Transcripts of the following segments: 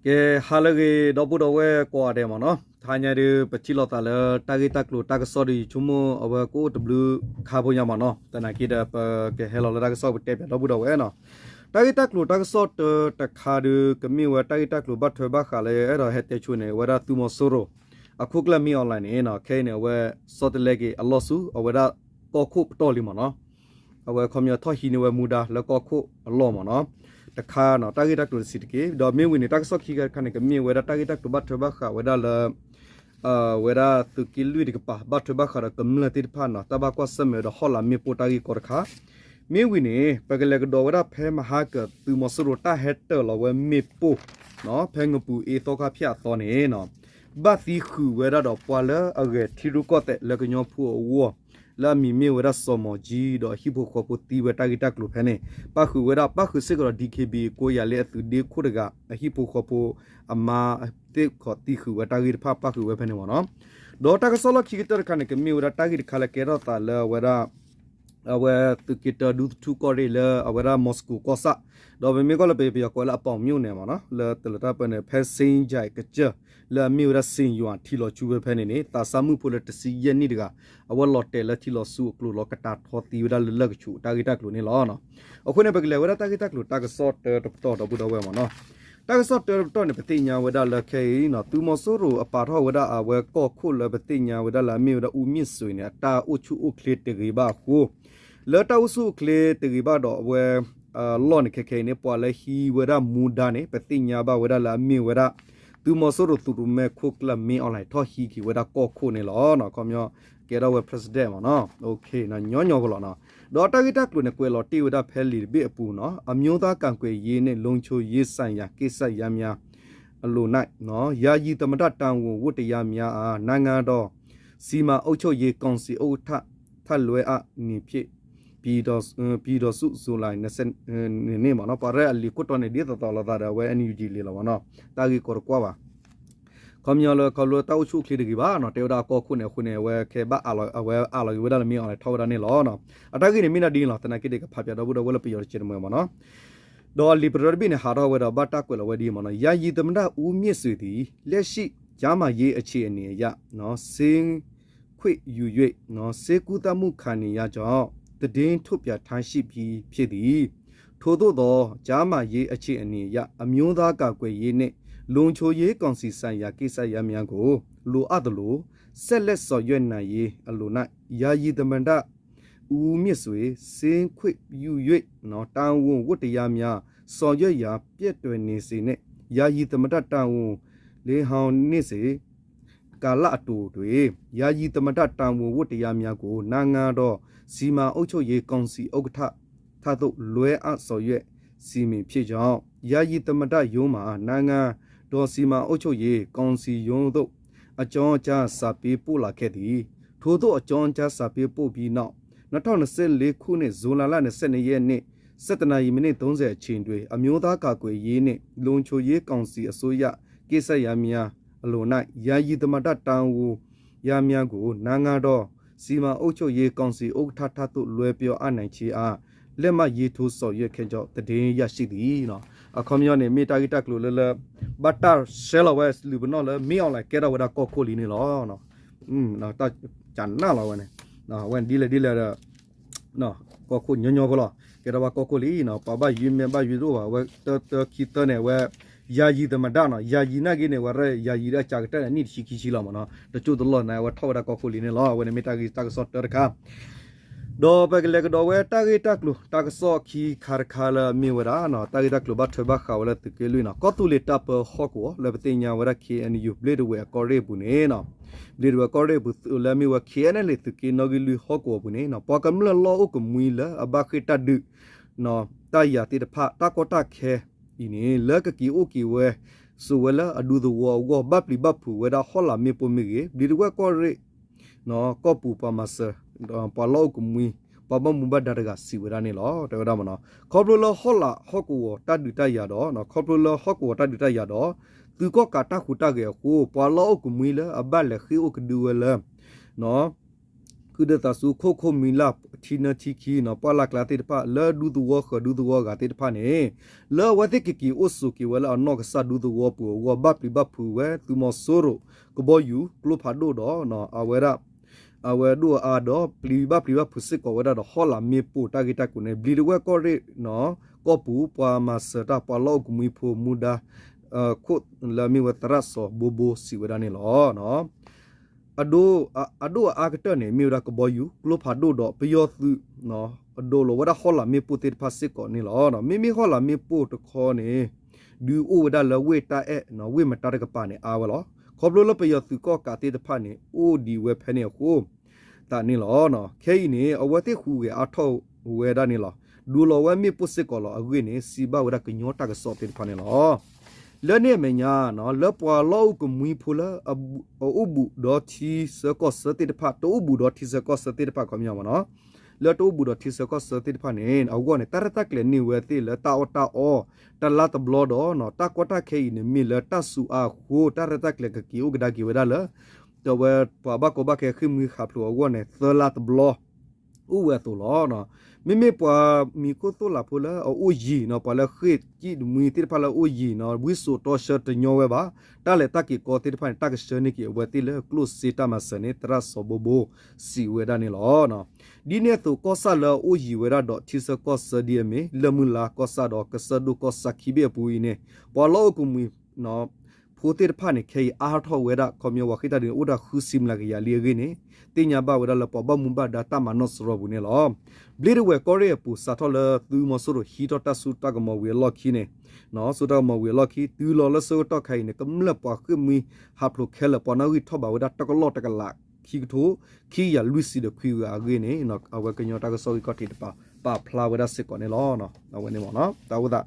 ကဲ ဟါလၢအဂ့ၤ ဒီပုၢ်ဒီဝဲၢ်ကိးဂၤဒဲးမ့ၢ်နီၤ, တဟါညါဒုး ပထံၣ်လိာ်သးလၢတၢ်ဂ့ၢ်တၢ်ကျိၤတၢ်ကစီၣ်ဒုး ယဆိကမိၣ်အဝဲကအိၣ်တဘျုးခါဖိညါမ့ၢ်နီၤ, သနာ်က့ဒီး ပကဟဲလီၤလၢတၢ်ကစီၣ်ပတဲပၠးဒီပုၢ်ဒီဝဲၢ်နီၤ, တၢ်ဂ့ၢ်တၢ်ကျိၤတၢ်ကစီၣ်တၢတခါဒုး ကမ့ၢ်ဝဲတၢ်ဂ့ၢ်တၢ်ကျိၤဘၣ်ထွဲဘၣ်ဃးလၢအဲၣ်ဒိးဟဲတဲဆိန့ၣ် အဝဲဒၣ်သုးမီၤစိရိၤ အခိၣ်ကျၢၢ်မ့ၢ်အီၣ်လဲၣ်န့ၣ်နီၤ, ခဲအံၤန့ၣ် အဝဲဆီတလဲက့ၤအလီၢ်ဆူ အဝဲဒၣ်ကီၢ်ခိၣ်ပတီၢ်လံမ့ၢ်နီၤ အဝဲခီပညီထီၣ်ဟံးန့ၢ်ဝဲမူဒါလၢကီၢ်ခိၣ်အလီၢ်မ့ၢ်နီၤ, တခါနီၤ တၢ်ဂ့ၢ်တၢ်ကျိၤတဆံးတက့ၢ်. ဒီးမ့ၢ်ဝံၤန့ၣ် တၢ်ကစီၣ်ခံခါတခါန့ၣ် ကမ့ၢ်ဝဲဒၣ်တၢ်ဂ့ၢ်တၢ်ကျိၤဘၣ်ထွဲဘၣ်ဃးဝဲဒၣ်လၢ ဝဲဒၣ်သုးက့လွံၢ်တကပၤ ဘၣ်ထွဲဘၣ်ဃးဒီးကမျၢၢ်သ့ၣ်တဖၣ်နီၤ တၢ်ဘၣ်ကွၢ်ဆၢၣ်မဲာ်ဒီးဟီၣ်လာ်မ့ၣ်ပိၢ်တၢ်ဂ့ၢ်ကီတခါ, မ့ၢ်ဝံၤန့ၣ် ပကလဲၤကဒီးဝဲဒၣ်ဖဲမဟါကၢၤ သုးမီၤစိရိၤတၢ်ဟဲတၢၢ်လီၤဝဲမ့ၣ်ပိၢ် ဖဲငပူၤအ့သီခါဖၠၣ်အသီန့ၣ် ဘၣ်သံဃုာ်ဝဲဒၣ်ဒီးပှၤလၢအဂဲၤထံရူၢ်ကီၢ်သဲးလၢကညီဖိအဂီၢ် လၢအမံၤမ့ၢ်ဝဲဒၣ်စီၤမီၤကၠံ ဒီးအဟံၣ်ဖိဃီဖိသံဝဲတၢ်ဂ့ၢ်တၢ်ကျိၤဖဲန့ၣ် ပၣ်ဃုာ်ဝဲဒၣ် ပၣ်ဃုာ်စ့ၢ်ကီးဒီး DKBA ကိးယၤလၢအသုးဒ့ခိၣ်တဂၤ အဟံၣ်ဖိဃီဖိအမါသ့ၣ်ခီးသံဃုာ်ဝဲတၢ်ဂ့ၢ်တဖၣ်ပၣ်ဃုာ်ဝဲဖဲန့ၣ်မ့ၢ်နီၤ, ဒီးတၢ်ကစီၣ်လီၢ်ခံကတၢၢ်တခါန့ၣ် ကမ့ၢ်ဝဲဒၣ်တၢ်ဂ့ၢ်တခါလၢကဲထီၣ်သးလၢအဝဲဒၣ် အဝဲသုးက့တၢဒူသထူကီၢ်ရ့ၣ်လၢအဝဲဒၣ် Moscow ကီၢ်ဆၣ်, ဒီးပမ့ၢ်ကွၢ်လၢပယီၤကိးလၢအပေါင်မြို့နယ်မ့ၢ်နီၤ လၢတလၢတၢ်ပၢန့ၣ် ဖဲ စ့ယဲၢ်ကစၢၢ် လၢအမ့ၢ်ဝဲဒၣ် စ့ယွၤ ထံလီၤဆူဝဲဖဲန့ၣ်န့ၣ် သးစၢ်မုၣ်ဖိလၢတဆံယဲၢ်နံၣ်တဂၤ အဝဲလီၤတဲာ်လၢထံလီၤဆူအကျိၤလီၤကတာ်ထီသံဝဲဒၣ်လၢလၢၢ်ကဆူးတၢ်ဂ့ၢ်တၢ်ကျိၤန့ၣ်လီၤ. အဃိန့ၣ် ပကလဲၤဝဲဒၣ်တၢ်ဂ့ၢ်တၢ်ကျိၤတၢ်ကစီၣ်တၢတပတီၢ်ဒီပုၢ်ဒီဝဲၢ်မ့ၢ်နီၤ, တၢ်ကစီၣ်တၢတပတီၢ်န့ၣ် ပသ့ၣ်ညါဝဲဒၣ်လၢခဲအံၤနီၤ သုးမီၤစိရိၤအပာ်ထီၣ်ဝဲဒၣ်အဝဲကီၢ်ခိၣ်လၢပသ့ၣ်ညါဝဲဒၣ်လၢအမ့ၢ်ဝဲဒၣ် အူမ့ၢ်စွ့ၤန့ၣ် အတၢ်အိၣ်ဆူၣ်အိၣ်ချ့တဂ့ၤဘၣ်အဃိ, လၢတၢ်အိၣ်ဆူၣ်အိၣ်ချ့တဂ့ၤဘၣ်ဒီးအဝဲ လီၢ်န့ၣ်ခဲခဲအံၤန့ၣ် ပှၤလၢဟံးဝဲဒၣ်မူဒါန့ၣ် ပသ့ၣ်ညါဘၣ်ဝဲဒၣ်လၢအမ့ၢ်ဝဲဒၣ် သုးမီၤစိရိၤသုးရူမဲခိၣ်ကျၢၢ်မ့ၢ်အီၣ်လဲၣ် ထီၣ်ဟံးက့ၤဝဲဒၣ်ကီၢ်ခိၣ်န့ၣ်လီၤ. ခီပညီ ကဲထီၣ်ဝဲ president မ့ၢ်နီၤ, ညီညီဖိလီၤနီၤ, ဒီးတၢ်ဂ့ၢ်တၢ်ကျိၤန့ၣ် ကွဲးလီၤတ့ၢ်ဝဲဒၣ်ဖဲလံာ်တဘ့ၣ်အပူၤနီၤ အမျိုးသားကာကွယ်ရေးနှင့် လုံခြုံရေးဆိုင်ရာကိစ္စရပ်များအလို့ ယာယီသမ္မတတာဝန်ဝတ္တရားများအား နိုင်ငံတော်စီမံအုပ်ချုပ်ရေးကောင်စီဥက္ကဋ္ဌ ထပ်လွှဲအပ်မည်ဖြစ် ပြည်ထောင်စု ပြည်ထောင်စု ဇူလိုင် နှစ်ဆယ့်နှစ် မ့ၢ်နီၤ, ပှၤရဲၣ်အလံာ်ခိၣ်တီန့ၣ် ဒ်သိးသိးလိာ်သးဒီးအဝဲ NUG လံာ်လီၤမ့ၢ်နီၤ, တၢ်ဂ့ၢ်ကီတကွၢ်ဘၣ်. ခီပညီလၢခီဖျိတၢ်အိၣ်ဆူၣ်အိၣ်ချ့တဂ့ၤဘၣ်နီၤ, တဲဝဲဒၣ်ကီၢ်ခိၣ်န့ၣ်အဃိန့ၣ် အဝဲခဲဘၣ်အးလီၤ အဝဲအးလီၤက့ၤဝဲဒၣ်လၢမ့ၢ်အီၤလဲၣ်ထီၣ်ဝဲဒၣ်န့ၣ်လီၤ. အတၢ်ဂ့ၢ်န့ၣ်မ့ၢ်ဒၣ်ဒ်န့ၣ်လီၤ, သနာ်က့ဒီးကဖးပၠးဒီပုၢ်ဒီဝဲၢ်လၢပယီၤတကဲးတမှဲၤမ့ၢ်နီၤ, ဒီးလံာ်ပရၢတဘ့ၣ်န့ၣ် ဟးထီၣ်ဝဲဒီးဘၣ်တၢ်ကွဲးလီၤဝဲဒ်အံၤမ့ၢ်နီၤ, ယာယီသမ္မတဦးမြင့်ဆွေသည် လက်ရှိကျန်းမာရေးအခြေအနေအရ ဆေးခွင့်ယူ၍ ဆေးကုသမှုခံနေရကြောင်း သတင်းထုတ်ပြန်ထားရှိပြီးဖြစ်သည်။ ထို့သို့သောကျန်းမာရေးအခြေအနေအရ အမျိုးသားကာကွယ်ရေးနှင့် လုံခြုံရေးကောင်စီဆိုင်ရာကိစ္စရပ်များကို လိုအပ်သလို ဆက်လက်ဆောင်ရွက်နိုင်ရေးအလို့ ယာယီသမ္မတ ဦးမြင့်ဆွေ ဆေးခွင့်ပြု၍ တာဝန်ဝတ္တရားများ ဆောင်ရွက်ရန် ပျက်ကွယ်နေစေနှင့် ယာယီသမ္မတတာဝန် လျို့ဟောင်းနေစေ ကာလအတိုတွင် ယာယီသမ္မတတာဝန်ဝတ္တရားများကို နိုင်ငံတော်စီမံအုပ်ချုပ်ရေးကောင်စီဥက္ကဋ္ဌထံသို့ လွှဲအပ်ဆောင်ရွက်စီမည်ဖြစ်ကြောင်း ယာယီသမ္မတရုံးမှ နိုင်ငံတော်စီမံအုပ်ချုပ်ရေးကောင်စီရုံးသို့ အကြောင်းကြားစာပေးပို့လာခဲ့သည်။ ထိုသို့အကြောင်းကြားစာပေးပို့ပြီးနောက် နှစ်ထောင်နှစ်ဆယ့်လေးခုနှစ် ဇူလိုင်လနှစ်ဆယ့်နှစ်ရက်နေ့ ဆယ့်တစ်နာရီမိနစ်သုံးဆယ်အချိန်တွင် အမျိုးသားကာကွယ်ရေးနှင့် လုံခြုံရေးကောင်စီအစိုးရကိစ္စရပ်များအလို့ ယာယီသမ္မတတာဝန် ယမ်းများကို နိုင်ငံတော်စီမံအုပ်ချုပ်ရေးကောင်စီဥက္ကဋ္ဌထံသို့ လွှဲပြောအပ်နိုင်ခြင်းအား လက်မှတ်ရေးထိုးဆောင်ရွက်ခဲ့ကြောင်း သတင်းရရှိသည်. အခီပညီန့ၣ် မ့ၢ်တၢ်ဂ့ၢ်တၢ်ကျိၤလၢလၢ ဘၣ်တၢ်ဆှၢလီၤဝဲ စလူၤပနီၣ်လၢ မ့ၢ်အီၤလဲၣ် ကဲထီၣ်ဝဲဒၣ်ကီၢ်ခိၣ်လံန့ၣ်လီၤ. တၢ်ကနၣ်လီၤဝဲန့ၣ် ဝဲဒ်လဲၣ်ဒ်လဲၣ်ဒီး ကီၢ်ခိၣ်ညီညီဖိလီၤ. ကဲထီၣ်ဝဲကီၢ်ခိၣ်လံနီၤ, ပှၤဘၣ်ယုၢ်မဲာ်ဘၣ်ယုၢ်တအိၣ်ဘၣ်, အဝဲတၢတၢခံသၢန့ၣ် အဝဲ ယာယီသမ္မတနီၤ, ယာယီနာ်က့န့ၣ် အဝဲရဲၣ်ယာယီဒၣ်ကးကတၢၢ်န့ၣ် နံၣ်တဆံခံဆံလီၤမ့ၢ်နီၤ, တကၠိၢ်တလီၢ်န့ၣ် အဝဲထီၣ်ဝဲဒၣ်ကီၢ်ခိၣ်လံန့ၣ်လီၤ. အဝဲန့ၣ်မ့ၢ်တၢ်ဂ့ၢ်တၢ်ကစီၣ်တၢတခါ ဒီးပကလဲၤကဒီးဝဲတၢ်ဂ့ၢ်တၢ်ကျိၤ တၢ်ကစီၣ်ခံခါတခါလၢအမ့ၢ်ဝဲဒၣ် တၢ်ဂ့ၢ်တၢ်ကျိၤဘၣ်ထွဲဘၣ်ဃးဝဲလၢသုးက့လွံၢ်နီၤ, ကီၢ်သူလ့ၤတၢ်ပၢဟီၣ်ကဝီၤ လၢပသ့ၣ်ညါဝဲဒၣ် ခ့ၣ်အဲၣ်ယူၣ် ဘျ့းဒဝဲၢ်အကီၢ်ရ့ၣ်အပူၤန့ၣ် ဘျ့းဒဝဲၢ်ကီၢ်ရ့ၣ်အပူၤလၢအမ့ၢ်ဝဲ ခ့ၣ်အဲၣ်ယူၣ် သုးက့နီၣ်ဂံၢ်လွံၢ်ဟီၣ်ကဝီၤအပူၤန့ၣ် ပှၤကမျၢၢ်လီၢ်အိၣ်ကမှံလၢအဘၣ်ဃ့ၢ်တၢ်ဒုး တၢ်ယၤသ့ၣ်တဖၣ် တၢ်ကီတၢ်ခဲအံၤန့ၣ် လၢကက့ၤအိၣ်က့ၤဝဲ စိာ်ဝဲလၢအဒူသဝီအဂီၢ် ဘၣ်ပျံၤဘၣ်ဖုးဝဲဒၣ်ဟီၣ်လာ်မ့ၣ်ပိၢ်မ့ၢ်ဂ့ၤ, ဘျ့းဒဝဲၢ်ကီၢ်ရ့ၣ် ကီၢ်ပူၤပှၤမၤစၢၤ ပှၤလီၢ်အိၣ်ကမှံ ပှၤဘၣ်မူဘၣ်ဒါတဂၤစံးဝဲဒၣ်န့ၣ်လီၤ. တဲဝဲဒၣ်မ့ၢ်နီၤ, ခီဖျိလၢဟီၣ်လာ်ဟီၣ်ကဝီၤတၢ်ဒုးတၢ်ယၤဒီး ခီဖျိလၢဟီၣ်ကဝီၤတၢ်ဒုးတၢ်ယၤဒီး သုးကီၣ်ကးတၢ်ဟူးတၢ်ဂဲၤအဃိ ပှၤလီၢ်အိၣ်ကမှံလၢအဘၣ်လဲၤဃ့ၢ်အိၣ်ကဒုဝဲလၢ ဃုာ်ဒီးသးဆူခိၣ်ခိၣ်မံၤလၢ် ထံနၢထံခံနီၤ ပှၢ်လၢ်ကျါသ့ၣ်တဖၣ် လၢဒူသဝီဃၢၤဒူသဝီဂၤသ့ၣ်တဖၣ်န့ၣ် လၢအဝဲသ့ၣ်ကက့ၤအိၣ်ဆိးက့ၤဝဲလၢအနီၢ်ကစၢ်ဒူသဝီပူၤအဂီၢ် ဘၣ်ပျံၤဘၣ်ဖုးဝဲ သုးမီၤစိရိၤကဘီယူၤ ကျိဖးဒိၣ်ဒီး အဝဲဒၣ် အဝဲဒိၣ်အါဒီး ပျံၤဘၣ်ပျံၤဘၣ်ဖုးစ့ၢ်ကီးဝဲဒၣ်ဒီး ဟီၣ်လာ်မ့ၣ်ပိၢ်တၢ်ဂ့ၢ်တၢ်ကျိၤန့ၣ် ဘျံးဒဝဲၢ်ကီၢ်ရ့ၣ်နီၤ ကီၢ်ပူၤ ပှၤမၤစၢၤတၢ် ပှၤလီၢ်အိၣ်ကမှံဖိမူဒါ ခိၣ်လၢအမ့ၢ်ဝဲသရၣ်စီၤဘိဘိစံးဝဲဒၣ်န့ၣ်လီၤ. အဒိ အဒိၣ်အအါကတၢၢ်န့ၣ် မ့ၢ်ဝဲဒၣ်ကဘီယူၤ ကျိဖးဒိၣ်ဒီးပယီၤသုး အဒိးလီၤဝဲဒၣ်ဟီၣ်လာ်မ့ၣ်ပိၢ်သ့ၣ်တဖၣ်စ့ၢ်ကီးန့ၣ်လီၤ. မ့မ့ၢ်ဟီၣ်လာ်မ့ၣ်ပိၢ်တခီန့ၣ် ဒုးအိၣ်ဝဲဒၣ်လၢဝ့ၢ်တၢ်အဲၣ် ဝ့ၢ်မတါတကပၤန့ၣ် အါဝဲလီၤ. ခီဖျိလၢပယီၤသုးကီၣ်ကးသ့ၣ်တဖၣ်န့ၣ် အိၣ်ဒံးဝဲဖဲန့ၣ်အဃိ သးန့ၣ်လီၤ. ခဲအံၤန့ၣ် အဝဲသ့ၣ်ဟူးဂဲၤအါထီၣ်ဝဲဒၣ်န့ၣ်လီၤ. ဒိးလီၤဝဲမ့ၣ်ပိၢ်စ့ၢ်ကီးလီၤ. အဂ့ၢ်န့ၣ် စံးဘၣ်ဝဲဒၣ်ကညီတၢ်ကစီၣ်သ့ၣ်တဖၣ်န့ၣ်လီၤ. လၢန့ၣ်အမဲာ်ညါ လၢပှၤလီၢ်အိၣ်ကမှံဖိလၢ အအိၣ်ဘူးဒီးထံဆၢကီၢ်ဆၢသ့ၣ်တဖၣ် တအိၣ်ဘူးဒီးထံဆၢကီၢ်ဆၢသ့ၣ်တဖၣ်ခီပညီမ့ၢ်နီၤ လၢတအိၣ်ဘူးဒီးထံဆၢကီၢ်ဆၢသ့ၣ်တဖၣ်န့ၣ် အဂီၢ်န့ၣ် တၢ်ရဲၣ်တၢ်ကျဲၤန့ၢ်ဝဲသ့ၣ်လၢတၢ်အီၣ်တၢ်အီ တလါတဘျီဒီး တၢ်ကီတၢ်ခဲအံၤန့ၣ် မ့ၢ်လၢတၢ်စူၤအါအဃိ တၢ်ရဲၣ်တၢ်ကျဲၤကက့ၤအိၣ်ကဒါက့ၤဝဲဒၣ်လၢ ဒီးဝဲပှၤဘၣ်ကီဘၣ်ခဲဃ့ၢ်မှံဟးဖျိးအဂီၢ်န့ၣ် သၢလါတဘျီ အိၣ်ဝဲအသိးလီၤ. မ့မ့ၢ်ပှၤမံၤခိၣ်သိၣ်လးဖိလၢအအိၣ်ယံၤနီၤ ပှၤလၢဃ့ၢ်ကံၣ်တမှံသ့ၣ်တဖၣ်လၢအအိၣ်ယံၤနီၤ ဝံစိာ်တီဆှၢတညီဝဲဘၣ် တၢ်လဲၤတၢ်က့ၤကီသ့ၣ်တဖၣ်န့ၣ် တၢ်ကဆှၢန့ၢ်က့ၤအဝဲသ့ၣ်လၢကျိၣ်စ့တၢ်မၤစၢၤန့ၣ် သရၣ်စီၤဘိဘိ စံးဝဲဒၣ်န့ၣ်လီၤ. ဒ်န့ၣ်အသိး ကီၢ်ဆၣ်လၢအအိၣ်ယံၤဝဲဒၣ်ဒီးထံဆၢကီၢ်ဆၢဒ်အမ့ၢ် လၢၢ်မုၢ်လါကီၢ်ဆၣ်ဒီးကစၢၢ်ဒိၣ်ကီၢ်ဆၣ်ခံဘ့ၣ်အပူၤအံၤန့ၣ် ပှၤလီၢ်အိၣ်ကမှံ ဖိသ့ၣ်တဖၣ်န့ၣ် ခဲအံၤအါထီၣ်ဝဲဒၣ် ခီပညီပှၤဃ့ၢ်တၢ်ဒုးန့ၣ် အိၣ်ဒၣ်ဃုဆံမျးကယၤလံအဂ့ၢ်န့ၣ် သ့ၣ်ညါဘၣ်ဝဲဒၣ်လၢပှၤဘၣ်မူဘၣ်ဒါတၢ်မၤနီၣ်စရီပူၤန့ၣ်လီၤ. ဘျ့ဒဝဲၢ်ကီၢ်ရ့ၣ်အပူၤ စးထီၣ်လၢသုးမီၤစိရိၤဟံးထီၣ်တၢ်စိတၢ်ကမီၤဝံၤအလီၢ်ခံန့ၣ် စိတၢ်ကမီၤဝံၤအလီၢ်ခံ တုၤလီၤလၢဆၢကတီၢ်ခဲအံၤန့ၣ် ကမျၢၢ်ပှၤဃ့ၢ်မှံဟးဖျိးခဲလၢာ် ပှၤနီၣ်ဂံၢ်ထီၣ်ဘးဝဲဒၣ်တကလီၢ်တကလး ခံကထိ ခံကယၤလွံၢ်ဆံဒီးခွံဂၤအဂ့ၢ်န့ၣ် အဝဲကညီတၢ်ကစီၣ်ဂံၢ်ခီၣ်ထံးတပၤ ပာ်ဖျါဝဲဒၣ်စ့ၢ်ကီးန့ၣ်လီၤ. အဝဲန့ၣ်မ့ၢ်နီၤ တၢ်အိၣ်သး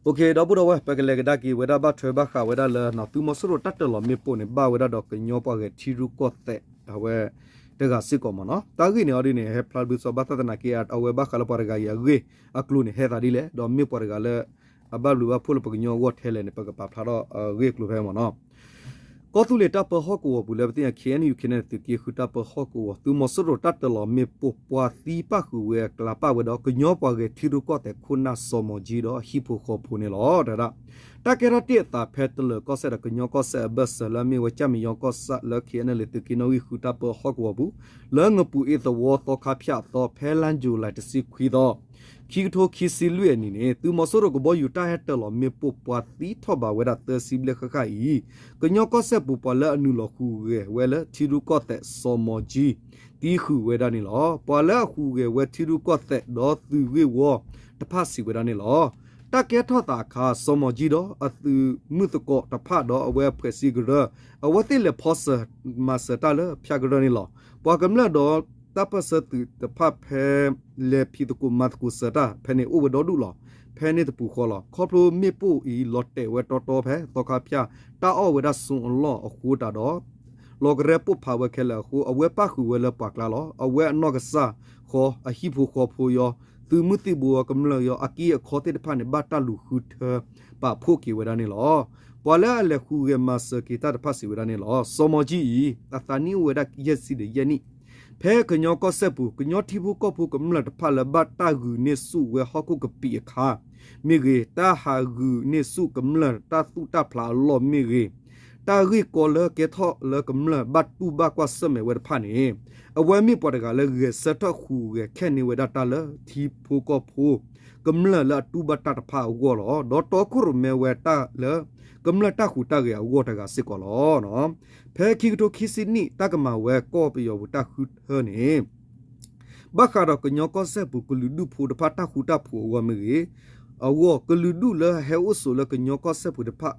ဒီပုၢ်ဒီဝဲၢ် ပကလဲၤကဒါက့ၤဝဲဒၣ်ဘၣ်ထွဲဘၣ်ဃးဝဲဒၣ်လၢ သုးမီၤစိရိၤတၢ်တၢၢ်လီၤမ့ၣ်ပိၢ်န့ၣ် ဘၣ်ဝဲဒၣ်ဒီးကညီပှၤဂဲၤထံရူၢ်ကီၢ်သဲး အဝဲတဂၤစ့ၢ်ကီးမ့ၢ်နီၤ တၢ်ဂ့ၢ်န့ၣ်အီၤဒ်န့ၣ် ဟဲဖျါဘျုးစီဘၣ်သၣ်သနာ်က့ အဝဲဘၣ်ဃးလၢပှၤတဂၤအံၤအဂ့ၢ်အကျိၤန့ၣ် ဟဲသးဒ်လဲၣ် ဒီးမ့ၢ်ပှၤတဂၤလၢ အဘၣ်ဘျုးဘၣ်ဖှိၣ်လၢပကညီအဂီၢ်ထဲလဲၣ်န့ၣ် ပကပာ်ဖျါထီၣ်အဂ့ၢ်အကျိၤဖဲမ့ၢ်နီၤ ကီၢ်သူလ့ၤတၢ်ပၢဟီၣ်ကဝီၤပူၤလၢပသ့ၣ်ညါ ခ့ၣ်အဲၣ်ယူၣ် ခ့ၣ်အဲၣ်ယူၣ် သုးက့ဃုတၢ်ပၢဟီၣ်ကဝီၤ သုးမီၤစိရိၤတၢ်တၢၢ်လီၤမ့ၣ်ပိၢ် ပှၤသံပၣ်ဃုာ်ဝဲအကျါပာ်ဝဲဒီး ကညီပှၤဂဲၤထံရူၢ်ကီၢ်သဲးခိၣ်နၢ်စီၤမီၤကၠံဒီးအဟံၣ်ဖိဃီဖိန့ၣ်လီၤ. တၢ် တၢ်ကဲထီၣ်တ့ၢ်အသးဖဲတလၢၤကီၢ်စဲၣ်ဒီး ကညီကီၢ်စဲၣ်အဘၢၣ်စၢၤလၢအမ့ၢ်ဝဲကၠၣ်မံယီကီၢ်ဆၣ်လၢ ခ့ၣ်အဲၣ်ယူၣ် သုးက့နီၣ်ဂံၢ်ဃုတၢ်ပၢဟီၣ်ကဝီၤပူၤ လၢငပူၤအ့သဝီသီခါဖၠၣ်အသီ ဖဲလါယူၤလံတဆံခွံသီ ခံကထိခံဆံလွံၢ်အနံၣ်န့ၣ် သုးမီၤစိရိၤကဘီယူၤတၢ်ဟဲတၢၢ်လီၤမ့ၣ်ပိၢ် ပှၤသံထီၣ်ဘးဝဲဒၣ်သၢဆံဘျဲၣ်ဃၣ်ဃၣ်အံၤ ကညီကီၢ်စဲၣ်ပူၤ ပှၤလၢအနုာ်လီၤဟူးဂဲၤဝဲလၢထံရူၢ်ကီၢ်သဲးစီၤမီၤကၠံ သံဃုာ်ဝဲဒၣ်န့ၣ်လီၤ. ပှၤလၢအဟူးဂဲၤဝဲထံရူၢ်ကီၢ်သဲးဒီးသုးဂ့ၢ်ဝီတဖၣ်စံးဝဲဒၣ်န့ၣ်လီၤ. တၢ်ကဲထီၣ်သးအခါ စီၤမီၤကၠံဒီးအသုးမုၢ်သကိးတဖၣ်ဒီးအဝဲအဖှဲးစံကရၢ အဝဲသ့ၣ်လဲၤဖီစၢၤမၤစၢၤတၢ်လၢဖၠၣ်ကရၢန့ၣ်လီၤ. ပှၤကမျၢၢ်ဒီးတၢ်ပၢၢ်ဆၢသုးတဖၣ်ဖဲ လဲၤဖံးသကိးမၤသကိးစၢၤတၢ်ဖဲန့ၣ်အိၣ်ဝဲဒီဒူၣ်လီၤ. ဖဲန့ၣ်တပူၤဃီလီၤ. ခီဖျိမ့ၣ်ပိၢ်အံၤလီၤတဲာ်ဝဲတီတီဖဲသီခါဖၠၣ် တၢ်အီၣ်ဝဲဒၣ်စိအလီၢ်အဃိတၢ်ဒီး လီၤကရဲပိၢ်ဖးဝဲခဲလၢာ်အဃိ အဝဲပၣ်ဃုာ်ဝဲလၢပှၤကျါလီၤ. အဝဲအနီၢ်ကစၢ်ဃီ အဟံၣ်ဖိဃီဖိယီၤ သုးမုၢ်သံၣ်ဘိကမျၢၢ်ယီၤ အက့အခီသ့ၣ်တဖၣ်န့ၣ် ဘၣ်တၢ်လူၤဃုထၢပာ်ဖှိၣ်က့ၤဝဲဒၣ်န့ၣ်လီၤ. ပှၤလၢအလဲၤဟူးဂဲၤမၤစၢၤက့ၤတၢ်တဖၣ်စံးဝဲဒၣ်န့ၣ်လီၤ. စီၤမီၤကၠံအံၤ အသးနံၣ်အိၣ်ဝဲဒၣ်ယဲၢ်ဆံဒီးယဲၢ်နံၣ် ဖဲကညီကီၢ်စဲၣ်ပူၤ ကညီထံဖိကီၢ်ဖိကမျၢၢ်တဖၣ်လၢဘၣ်တၢ်ဂုာ်န့ၢ်ဆူၣ်ဝဲဟီၣ်ခိၣ်ကပံာ်အခါမ့ၢ်ဂ့ၤ, တၢ်ဟးဂုာ်န့ၢ်ဆူၣ်ကမျၢၢ်တၢ်သူၣ်တၢ်ဖျးအလီၢ်မ့ၢ်ဂ့ၤ, တၢ်ဂ့ၢ်ကီလၢကဲထီၣ်လၢကမျၢၢ်ဘၣ်တူၢ်ဘၣ်ကွၢ်ဆၢၣ်မဲာ်ဝဲတဖၣ်န့ၣ် အဝဲမ့ၢ်ပှၤတဂၤလၢဂဲၤဆၢထၢၣ်ဟူးဂဲၤခဲန့ၢ်ဝဲဒၣ်တၢ်လၢထံဖိကီၢ်ဖိ ကမျၢၢ်လၢအတူၢ်ဘၣ်တၢ်တဖၣ်အဂီၢ်လီၤ. ဒီးတီခိၣ်ရိၣ်မဲဝဲတၢ်လၢ ကမျၢၢ်တၢ်ဟူးတၢ်ဂဲၤအဂီၢ်တဂၤစ့ၢ်ကီးလီၤ. ဖဲခံကထိခံဆံနံၣ် တၢ်ကမၤဝဲကီၢ်ပယီၤပူၤတၢ်ဃုထၢန့ၣ် ဘၣ်ဃးဒီးကညီကီၢ်စဲၣ်ပူၤကလုာ်ဒူၣ်ဖိတဖၣ်တၢ်ဃူတၢ်ဖိးအဂီၢ်မ့ၢ်ဂ့ၤ, အဂီၢ် ကလုာ်ဒူၣ်လၢအဟဲအိၣ်ဆိးလၢကညီကီၢ်စဲၣ်ပူၤတဖၣ်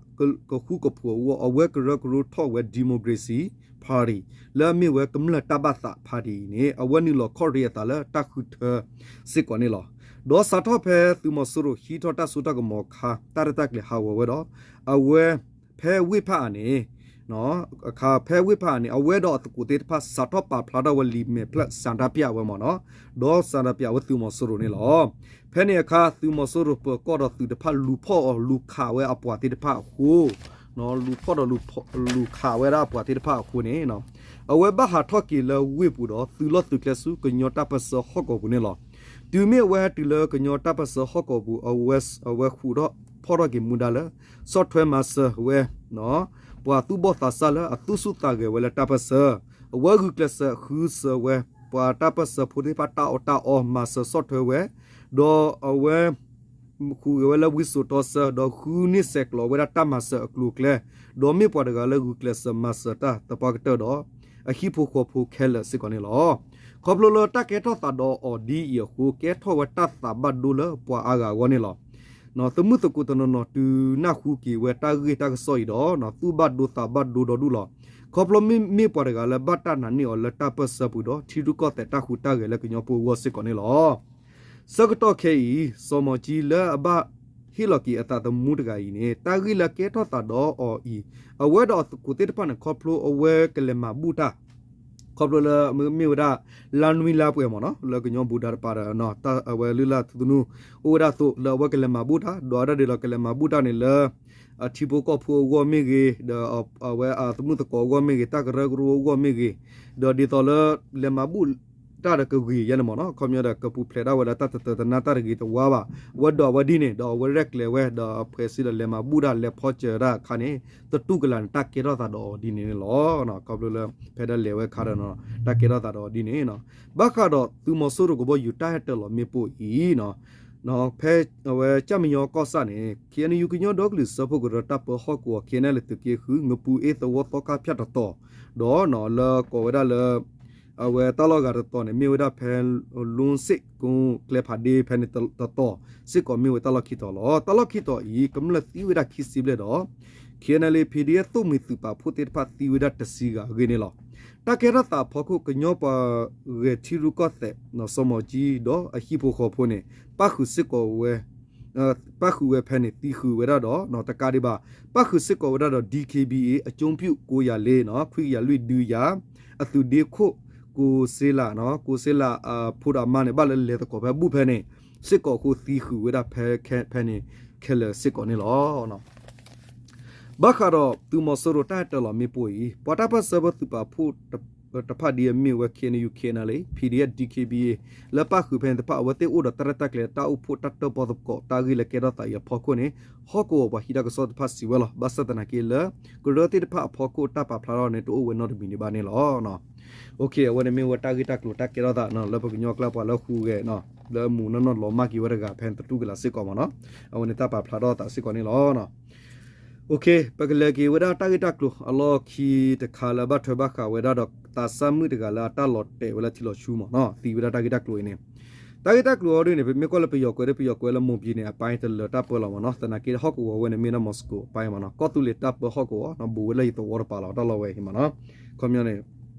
ကဃူကဖိးအဂီၢ် အဝဲကရၢကရိထီၣ်ဝဲ Democracy Party လၢအမ့ၢ်ဝဲကမျၢၢ်တၢ်ဘၣ်သး party အံၤန့ၣ် အဝဲနုာ်လီၤခီၣ်ရ့အသးလၢတၢ်ဃုထၢစ့ၢ်ကီးန့ၣ်လီၤ. ဒီးစးထီၣ်ဖဲသုးမီၤစိရိၤဟံးထီၣ်တၢ်စိတၢ်ကမီၤအခါ တၢ်ရဲၣ်တၢ်ကျဲၤဟးဂီၤဝဲဒီး အဝဲ ဖဲဝ့ၢ်ဖးအါန့ၣ် အခါဖဲဝ့ၢ်ဖးအါန့ၣ် အဝဲဒီးအသကိးသ့ၣ်တဖၣ် စးထီၣ်ပာ်ဖျါထီၣ်ဝဲလံာ်မဲာ်ဖျၢၣ် ဆန္ဒပြ ဝဲမ့ၢ်နီၤ, ဒီး ဆန္ဒပြ ဝဲသုးမီၤစိရိၤန့ၣ်လီၤ. ဖဲန့ၣ်အခါ သုးမီၤစိရိၤပၢၤကီၢ်ဒီးသုးတဖၣ်လူၤဖီၣ်အီၤ လူၤခးဝဲအပှၤသ့ၣ်တဖၣ်အဃိ လူၤဖီၣ်ဒီးလူၤခးဝဲဒၣ်အပှၤသ့ၣ်တဖၣ်အဃိန့ၣ် အဝဲဘၣ်ဟးထီၣ်က့ၤလၢဝ့ၢ်ပူၤဒီးသုးလီၢ်သုးကျဲဆူကညီတၢ်ပၢၢ်ဆၢဟီၣ်ကဝီၤပူၤန့ၣ်လီၤ. တုၤမ့ၢ်အဝဲဟဲတုၤလၢကညီတၢ်ပၢၢ်ဆၢဟီၣ်ကဝီၤပူၤ အဝဲ အဝဲဃူးထီၣ်ဖီၣ်ထီၣ်က့ၤမူဒါလၢ ဆီၣ်ထွဲမၤစၢၤဝဲ ပှၤသူၣ်ဘီၣ်သးစၢ်လၢအသူၣ်ဆူၣ်သးဂဲၤဝဲလၢတၢ်ပၢၢ်ဆၢ, အဝဲဂုာ်ကျဲးစၢးဃုစၢၤဝဲ ပှၤတၢ်ပၢၢ်ဆၢဖိသ့ၣ်တဖၣ်တၢ်အီၣ်တၢ်အီ မၤစၢၤဆီၣ်ထွဲဝဲ, ဒီးအဝဲ ဃုဂဲၤဝဲလၢဝံစိာ်တီဆၢ ဒီးဃုန့ၢ်ဆဲးကျိးဝဲဒၣ်တၢ်မၤစၢၤအကျိၤအကျဲ, ဒီးမ့ၢ်ပှၤတဂၤလၢဂုာ်ကျဲးစၢးမၤစၢၤတၢ်သပှၢ်ကတၢၢ်ဒီး အဟံၣ်ဖိဃီဖိခဲလၢာ်စ့ၢ်ကီးန့ၣ်လီၤ. ခီဖျိလၢတၢ်ကဲထီၣ်သးဒီးအီၤဒ်အံၤအဃိ ကဲထီၣ်ဝဲတၢ်သးဘၣ်ဒိလၢပှၤအါဂၤအဂီၢ်န့ၣ်လီၤ. သမုၣ်သကိးတနီၤနီၤတုၤနၢ်ဟူက့ၤဝဲတၢ်ဂ့ၢ်တၢ်ကစီၣ်အံၤဒီး သူၣ်ဘၣ်ဒိသးဘၣ်ဒိဒီဒူၣ်လီၤ. ခီဖျိမ့မ့ၢ်ပှၤတဂၤလၢဘၣ်တၢ်နာ်န့ၢ်အီၤလၢတၢ်ပၢၢ်ဆၢပူၤဒီး ထံရူၢ်ကီၢ်သဲးတၢ်ဟူးတၢ်ဂဲၤလၢကညီဖိအဂီၢ်စ့ၢ်ကီးန့ၣ်လီၤ. ဆၢကတီၢ်ခဲအံၤ စီၤမီၤကၠံလၢအဘၣ်ဟ့ၣ်လီၤက့ၤအသးသမူတဂၤအံၤန့ၣ် တၢ်ဂ့ၢ်လၢကဲထီၣ်သးဒီးအီၤအံၤ အဝဲဒီးအသကိးသ့ၣ်တဖၣ်န့ၣ် ခီဖျိအဝဲကလဲၤမၤဘူၣ်တၢ် ခီဖျိလၢမ့ၢ်ဝဲဒၣ် လါနွံလါပှဲၤမ့ၢ်နီၤ လၢကညီဘူးဒးတပၤဒီး အဝဲလုၢ်လၢ်ထူသနူ အိၣ်ဝဲဒၣ်အသိး လၢအဝဲကလဲၤမၤဘူၣ်တၢ် ဒီးအဒၣ်ဒ်လီၤကလဲၤမၤဘူၣ်တၢ်န့ၣ်လၢ အထံဖိကီၢ်ဖိအဂီၢ်မ့ၢ်ဂ့ၤ, ဒီးအဝဲအသမုၣ်သကိးအဂီၢ်မ့ၢ်ဂ့ၤ, တၢ်ကရၢကရိအဂီၢ်မ့ၢ်ဂ့ၤ, ဒီးဒ်သိးလၢ လဲၤမၤဘူၣ်တၢ်ဒီးကဂ့ၤယဲန့ၣ်မ့ၢ်နီၤ ခီပညီဒီးကပူၤဖျဲးဒၣ်ဝဲလၢတၢ်တတၢတနါတၢ်တဂ့ၤတဝါဘၣ်, အဝဲဒိးဝဲဒ်န့ၣ် ဒီးအဝဲရဲၣ်ကျဲၤဝဲ ဒီးအဖှဲးစ့ဒီးလဲၤမၤဘူၣ်တၢ် လဲၤဖီစၢၤတၢ်အခါန့ၣ် သတူၢ်ကလာ်န့ၣ် တၢ်ကဲထီၣ်သးဒီးအီၤဒ်န့ၣ်န့ၣ်လီၤ. ခီဖျိလၢ ဖဲဒၣ်လဲၤဝဲအခါဒီး တၢ်ကဲထီၣ်သးဒီးအီၤဒ်န့ၣ် ဘၣ်ဃးဒီးသုးမီၤစိရိၤကဘီယူၤတၢ်ဟဲတၢၤလီၤမ့ၣ်ပိၢ်အံၤ ဖဲအဝဲကၠၣ်မညီကီၢ်ဆၣ်န့ၣ် ခ့ၣ်အဲၣ်ယူၣ် ကညီဒီကလုာ်စၢဖှိၣ်ကရၢတၢ်ပၢဟီၣ်ကဝီၤ ခ့ၣ်အဲၣ်ယူၣ် သုးက့ဃု ငပူၤအ့သဝီသီခါဖၠၣ်တတီၤ, ဒီးလၢကိးဝဲဒၣ်လၢ အဝဲတၢ်လီၢ်ဂၤတတီၤန့ၣ် မ့ၢ်ဝဲဒၣ်ဖဲ လူစ့ၣ်ကိကျဲဖးဒ့ဖဲန့ၣ်တတီၤ စ့ၢ်ကီးမ့ၢ်ဝဲတၢ်လီၢ်ခံတီၤလီၤ. တၢ်လီၢ်ခံတီၤအံၤ ကမျၢၢ်သံဝဲဒၣ်ခံဆံဘျဲၣ်ဒီး ခ့ၣ်အဲၣ်ယူၣ် ပီၣ်ဒီအ့ၣ် သိၣ်မှံၤသုးပာ်ဖှိၣ်သ့ၣ်တဖၣ်သံဝဲဒၣ်တဆံဂၤအဂ့ၢ်န့ၣ်လီၤ. တၢ်ကဲထီၣ်သးအဖီခိၣ် ကညီပှၤဂဲၤထံရူၢ်ကီၢ်သဲး စီၤမီၤကၠံ ဒီးအဟံၣ်ဖိဃီဖိန့ၣ် ပၣ်ဃုာ်စ့ၢ်ကီးဝဲ ပၣ်ဃုာ်ဝဲဖဲန့ၣ် သံဃုာ်ဝဲဒၣ်ဒီး တကးဒံးဘၣ် ပၣ်ဃုာ်စ့ၢ်ကီးဝဲဒၣ်ဒီး DKBA အကၠိပၠူၣ်ကိးယၤလ့ ခွံကယၤလွံၢ်ဒုယၤ အသုးဒ့ခိၣ် ကိးစ့လး ကိးစ့လး ဖိဒီးအမါန့ၣ် ဘၣ်လၢလဲၤသကိးဖဲဘူၣ်ဖဲန့ၣ် စ့ၢ်ကီးအဃိသံဃုာ်ဝဲဒၣ်ဖဲ ဖဲန့ၣ်ခဲလၢာ်စ့ၢ်ကီးန့ၣ်လီၤ. ဘၣ်ဃးဒီးသုးမီၤစိရိၤတၢ်ဟဲတၢၤလီၤမ့ၣ်ပိၢ်အံၤ ပှၤတၢ်ပၢၢ်ဆၢဖိသုးပာ်ဖှိၣ်တဖၣ်ဒ်အမ့ၢ်ဝဲ ခ့ၣ်အဲၣ်ယူၣ် ခ့ၣ်အဲၣ်ယူၣ် PDF DKBA လၢပၣ်ဃုာ်ဖဲန့ၣ်တဖၣ် အဝဲသ့ၣ်အိၣ်ဒီးတၢ်ရဲၣ်တၢ်ကျဲၤတၢ်အိၣ်ဖှိၣ်တၢ်တၢၣ်ပီၣ်သကိးတၢ်ဂ့ၢ်လၢကဲထီၣ်သးအံၤအဖီခိၣ်န့ၣ် ဟီၣ်ကဝီၤပှၤဟံးတၢ်ကစီၣ်တဖၣ်စံးဝဲလီၤ. ဘၣ်ဆၣ်သနာ်က့လၢ ကရၢသ့ၣ်တဖၣ်အဖီခိၣ်တၢ်ပာ်ဖျါထီၣ်န့ၣ် တအိၣ်ဝဲနီတမံၤဒံးဘၣ်န့ၣ်လီၤ. အဝဲန့ၣ်မ့ၢ်ဝဲတၢ်ဂ့ၢ်တၢ်ကျိၤတၢ်ကဲထီၣ်သး လၢပကညီကျါပှၤလၢဟူးဂဲၤ လၢမူးနီၢ်နီၢ်လီၤမၢ်က့ၤဝဲတဂၤဖဲသတူၢ်ကလာ်စ့ၢ်ကီးမ့ၢ်နီၤ အဝဲန့ၣ်တၢ်ပာ်ဖျါထီၣ်သးစ့ၢ်ကီးန့ၣ်လီၤ. ပကလဲၤက့ၤဝဲဒၣ်တၢ်ဂ့ၢ်တၢ်ကျိၤအလီၢ်ခံတခါလၢဘၣ်ထွဲဘၣ်ဃးဝဲဒၣ်ဒီးသးစၢ်မုၣ်တဂၤလၢအတၢ်လီၤတဲာ်ဝဲလၢထံလီၤဆူမ့ၢ်နီၤ သံဝဲဒၣ်တၢ်ဂ့ၢ်တၢ်ကျိၤအံၤန့ၣ် တၢ်ဂ့ၢ်တၢ်ကျိၤအီၤဒ်န့ၣ် ပမ့ၢ်ကွၢ်လၢပယီၤကွဲးဒီးပယီၤကွဲးလၢမိၢ်ပံၤန့ၣ် အပိုင်းတလၢတၢ်ပၢလီၤမ့ၢ်နီၤ သနာ်က့ဟီၣ်ကဝီၤဝဲန့ၣ်မ့ၢ်ဒၣ် Moscow အပိုင်းမ့ၢ်နီၤ ကီၢ်သူလ့ၤတၢ်ပၢဟီၣ်ကဝီၤ ဘူးဝဲလၢယသဝီတပၤလီၤ တၢ်လီၢ်ဝဲအံၤမ့ၢ်နီၤ ခီပညီန့ၣ်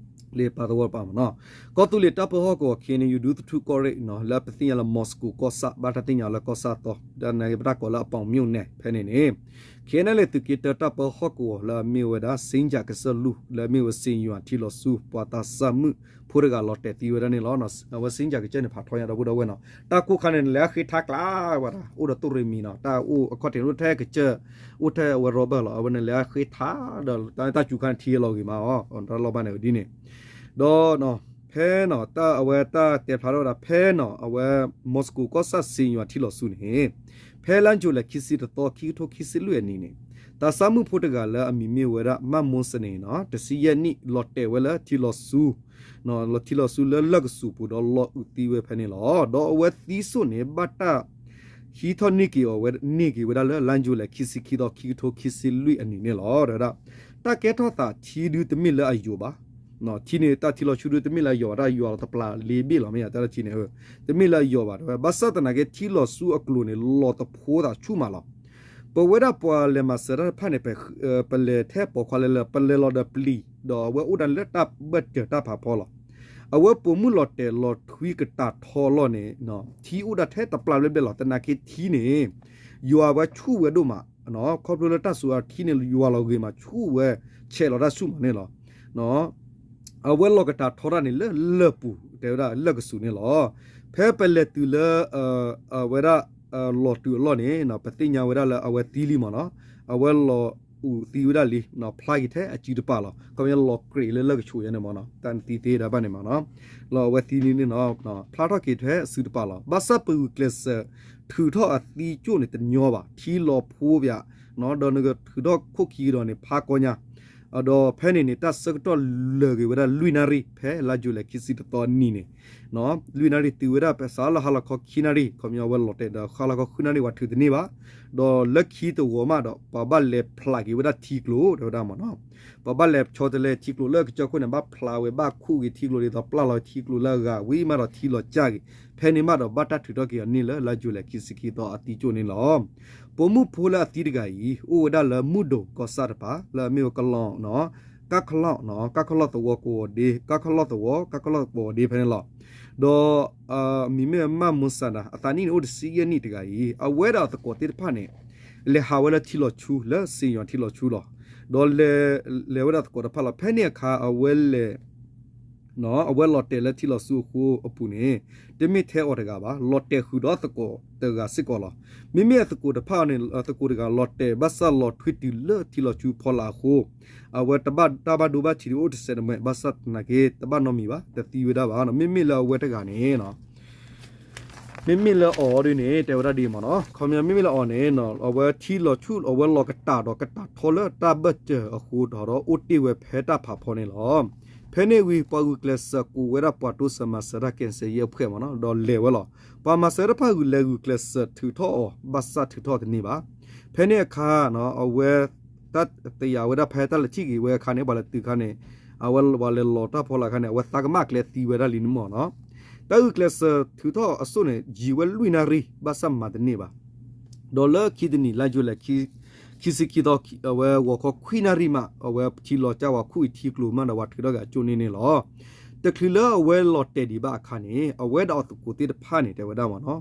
လၢပၢသဝီတပၤမ့ၢ်နီၤ ကီၢ်သူလ့ၤတၢ်ပၢဟီၣ်ကဝီၤ ခ့ၣ်အဲၣ်ယူၣ် ဒူသထူၣ်ကီၢ်ရ့ၣ် လၢပသ့ၣ်ညါလၢ Moscow ကီၢ်ဆၣ် ဘၣ်တၢ်သ့ၣ်ညါလၢကီၢ်ဆၣ်သီ ဒီးန့ၣ်ပတၢ်ကိးလၢအပီၤမၠိၣ်နဲၣ်ဖဲန့ၣ်န့ၣ် ခ့ၣ်အဲၣ်ယူၣ် သုးက့တၢတၢ်ပၢဟီၣ်ကဝီၤလၢအမ့ၢ်ဝဲဒၣ် စ့ၣ်ကၠၣ်ကစၢၢ်လူၢ် လၢအမ့ၢ်ဝဲ စ့ၣ်ယွၤ ထံလီၤဆူ ပှၤသးစၢ်မုၣ်ဖိတဂၤလီၤတဲာ်သံဝဲဒၣ်န့ၣ်လီၤ. အဝဲ စ့ၣ်ကၠၣ်ကစၢၢ်န့ၣ် ဖးထီညါဒီပုၢ်ဒီဝဲၢ်နီၤ တၢ်ကိၢ်ခါန့ၣ် လဲၤဃ့ထါကျါဝဲဒၣ် အိၣ်ဒီးတိၣ်ရ့မံၤနီၤ တၢ်အိၣ်အခီၣ်ထံးအိၣ်ထဲကစၢၢ် အိၣ်ထဲအဝဲ Robert လီၤ အဝဲန့ၣ်လဲၤဃ့ထါဒီး တၢ်စူၤခါန့ၣ်ထံလီၤဂ့ၤမးအီၤ တၢ်လီၢ်ဘၣ်န့ၣ်ဒ်န့ၣ် ဒီး ဖဲနီၤ တၢ်အဝဲတၢ်တဲဖျါထီၣ်ဝဲဒၣ် ဖဲနီၤ အဝဲ Moscow ကီၢ်ဆၣ် စ့ၣ်ယွၤထံလီၤဆူန့ၣ် ဖဲလါယူၤလဲၣ်ခံဆံတသီ ခံကထိခံဆံလွံၢ်အနံၤန့ၣ် သးစၢ်မုၣ်ဖိတဂၤလၢအမံၤမ့ၢ်ဝဲဒၣ် မၢ်မိၢ်စန့ၣ်နီၤ တဆံယဲၢ်နံၣ် လီၤတဲာ်ဝဲလၢထံလီၤဆူ လီၤထံလီၤဆူလၢလၢၢ်ကစူၤပူၤဒီးလီၤအုးသံဝဲဖဲန့ၣ်လီၤ. ဒီးအဝဲသံစိၣ်န့ၣ် ဘၣ်တၢ် ဟံးထီၣ်န့ၢ်က့ၤအီၤဝဲ န့ၢ်က့ၤဝဲဒၣ်လၢ လါယူၤလဲၣ်ခံဆံခံသီ ခံကထိခံဆံလွံၢ်အနံၤန့ၣ်လီၤ. ဒီးဝဲဒၣ် တၢ်ကဲထီၣ်သးထံဒုတမ့ၢ်လၢအယိာ်ဘၣ်, ထံန့ၣ် တၢ်ထံလီၤဆူဒုတမ့ၢ်လၢအယိာ်ဘၣ်, တၢ်ယွၤလီၤတပျၢ်လ့ဘ့ၣ်လီၤ မ့ၢ်ယါ တၢ်ထံန့ၣ် တမ့ၢ်လၢအယိာ်ဘၣ် တဲဝဲ, ဘၣ်ဆၣ်သနာ်က့ ထံလီၤဆူအကျိၤန့ၣ် လီၤတဖိသးဆူၣ်မးလီၤ. ပဝဲဒၣ်ပှၤလဲၤမၤစၢၤတၢ်တဖၣ်န့ၣ် ပလဲၤထဲပိာ်ခွါလဲၤလၢ ပလဲၤလီၤဒီးပျံၤ ဒီးအဝဲအိၣ်ဒၣ်လၢတၢ်ဘၢၣ်စၢၤတၢ်ဖးဖီလီၤ. အဝဲပိာ်မုၣ်လီၤတဲာ်လီၤထွံကတၢ်ထီအလီၢ်န့ၣ် ထံအိၣ်ဒၣ်ထဲတပျၢ်ဘျဲၣ်ဘျဲၣ်လီၤ. သနာ်က့ထံန့ၣ် ယွၤဝဲဆူၣ်ဝဲဒိၣ်မး, ခီဖျိလၢတၢ်စူၤအထံန့ၣ် ယွၤလီၤဂ့ၤမးဆူၣ်ဝဲ ဆဲးလီၤတၢ်ဆူၣ်မးန့ၣ်လီၤ. အဝဲလီၤကတၢ်ထီတၢ်န့ၣ်လၢလၢၢ်ပူၤ တဲဝဲဒၣ်လၢၢ်ကစူၤန့ၣ်လီၤ. ဖဲပလဲၤတုၤလၢ အဝဲဒၣ် လီၤတုၤအလီၢ်န့ၣ် ပသ့ၣ်ညါဝဲဒၣ်လၢအဝဲသံလံမးနီၤ. အဝဲလီၤ အိၣ်သံဝဲဒၣ်လံ, ဖျါက့ၤထဲအစုတပာ်လီၤ. ခီပညီလီၤကြ့းလၢလၢကဆိးယဲန့ၣ်မ့ၢ်နီၤ, တၢ်နသံသ့ဒၣ်ဘၣ်န့ၣ်မ့ၢ်နီၤ, လီၤအဝဲသံန့ၣ်နီၤ, ဖျါထီၣ်က့ၤထဲအစုတပာ်လီၤ. ဘၣ်ဆၣ်ပဂုာ်ကျဲးစၢးထုးထီၣ်အသံကၠိၣ်န့ၣ်တညီဘၣ်, ထံလီၤဖိပၠး, ဒီးနကထုးထီၣ်ခိၣ်ခံကဒီးန့ၣ် ဖးကီညါ ဒီးဖဲန့ၣ်န့ၣ် တၢ်ဆၢကတီၢ်လၢာ်က့ၤဝဲဒၣ်လွံၢ်နၣ်ရံၣ် ဖဲလါယူၤလံခံဆံတသီအနံၤန့ၣ်, လွံၢ်နၣ်ရံၣ်တုၤဝဲဒၣ်ဖဲစးလၢဟါလီၤခီခံနၣ်ရံၣ်, ခီပညီဝဲလီၤတဲာ်ဒီးဟါလီၤခီဃုနၣ်ရံၣ် ပှၤထုးတန့ၢ်ဘၣ်, ဒီးလၢခံတဝီၤမးဒီး ပှၤဘၣ်လဲၤဖျးက့ၤဝဲဒၣ်ထံကျိ တဲဝဲဒၣ်မ့ၢ်နီၤ, ပှၤဘၣ်လဲၤဆီတလဲထံကျိလၢကစၢၢ်ခိၣ်န့ၣ် ဘၣ်ဖျးဝဲဘၣ်ခူၣ်က့ၤထံကျိဒ်သိးပျၢ်လီၤထံကျိလၢအဂၤဝံၤမးဒီးထံလီၤကၢ်က့ၤ, ဖဲန့ၣ်မးဒီးဘၣ်တၢ်ထုးထီၣ်က့ၤအီၤန့ၢ်လၢလါယူၤလံခံဆံခံသီအသံကၠိၣ်န့ၣ်လီၤ. ပိာ်မုၣ်ဖိလၢအသံတဂၤအံၤ အိၣ်ဝဲဒၣ်လၢမုၢ်ဒိၣ်ကီၢ်ဆၣ်တပၤ လၢအမ့ၢ်ဝဲကလီၢ်, ကၢ်ခလီၢ်, ကၢ်ခလီၢ်သဝီကိးဂီၤဒ့, ကၢ်ခလီၢ်သဝီ ကၢ်ခလီၢ်သဝီကိးဂီၤဒ့ဖဲန့ၣ်လီၤ. ဒီး အမံၤမ့ၢ်မၢ်မူၤစၣ်ဒၣ် အသးနံၣ်န့ၣ်အိၣ်တဆံယဲၢ်နံၣ်တဂၤအံၤ အဝဲဒီးအသကိးသ့ၣ်တဖၣ်န့ၣ် လဲၤဟးဝဲလၢထံလီၤဆူ လၢစ့ၣ်ယွၤထံလီၤဆူလီၤ. ဒီးလဲၤဝဲဒၣ်သကိးတဖၣ်လီၤ. ဖဲန့ၣ်အခါ အဝဲလဲၤ အဝဲလီၤတဲာ်လၢထံလီၤဆူအဃိအပူၤန့ၣ် တမ့ၢ်ထဲအီၤတဂၤဘၣ်, လီၤတဲာ်ဃုာ်ဒီးသကိးတဂၤစ့ၢ်ကီးလီၤ. မ့မ့ၢ်အသကိးတဖၣ်န့ၣ် အသကိးတဂၤလီၤတဲာ် ဘၣ်ဆၣ်လီၤထွံတုၤလၢထံလီၤဆူဖီလာ်အဃိ အဝဲတၢ်ဘၣ်ဒိဘၣ်ထံးဒ်အိၣ်တစဲးတမဲာ် ဘၣ်ဆၣ်သနာ်က့ တဘၣ်နီတမံၤဘၣ်, တသံဝဲဒၣ်ဘၣ်. မ့မ့ၢ်လၢအဝဲတဂၤန့ၣ် မ့မ့ၢ်လၢအီၤဒ်န့ၣ် တဲဝဲဒၣ်ဒ်မ့ၢ်နီၤ, ခီပညီမ့မ့ၢ်လၢအီၤန့ၣ် အဝဲထံလီၤဆူ အဝဲလီၤကတၢ်ဒီးကတၢ်ထီလၢတၢ်ဘၢၣ်စၢၤအဃိဒီး အိၣ်တ့ၢ်ဝဲဖဲတၢ်ဖးဖီန့ၣ်လီၤ. ဖဲန့ၣ်ဝံၤ ပှၤဂုာ်ကျဲးစၢးကိးဝဲဒၣ်ပှၤတိစၢၤမၤစၢၤတၢ်ကဲစဲးယဲၢ်ဖှဲးမ့ၢ်နီၤ ဒီးလဲၤဝဲလီၤ. ပှၤမၤစၢၤတဖၣ်ဂုာ်လဲၤဂုာ်ကျဲးစၢးထုးထီၣ်အီၤ ဘၣ်ဆၣ်ထုးထီၣ်တန့ၢ်ဘၣ်. ဖဲန့ၣ်အခါ အဝဲ တၢ်တယာ်ဝဲဒၣ်ဖဲတၢ်လဲၤထံၣ်က့ၤဝဲအခါန့ၣ် ပှၤလဲၤတုၤခါန့ၣ် အဝဲပှၤလဲၤလီၤတၢ်ဖီလာ်ခါန့ၣ် အဝဲသးကမၣ်ကျဲသံဝဲဒၣ်လံန့ၣ်မ့ၢ်နီၤ. တၢ်ဂုာ်ကျဲးစၢးထုးထီၣ်အစိၣ်န့ၣ် ယံာ်ဝဲလွံၢ်နၣ်ရံၣ် ဘၣ်ဆၣ်မၤတန့ၢ်ဘၣ်. ဒီးလၢခံတနံၤ လါယူၤလံ ခံဆံခံသီ အဝဲဂီၤခီခွံနၣ်ရံၣ်မး အဝဲထံလီၤကၢ်ဝဲခူၣ်အံၤထံကျိမးဒီးပှၤထုးထီၣ်က့ၤအကၠိၣ်န့ၣ်န့ၣ်လီၤ. တချုးလၢအဝဲလီၤတဲာ်ဒံးဘၣ်အခါန့ၣ် အဝဲဒီးအသကိးသ့ၣ်တဖၣ်န့ၣ် တဲဝဲဒၣ်မ့ၢ်နီၤ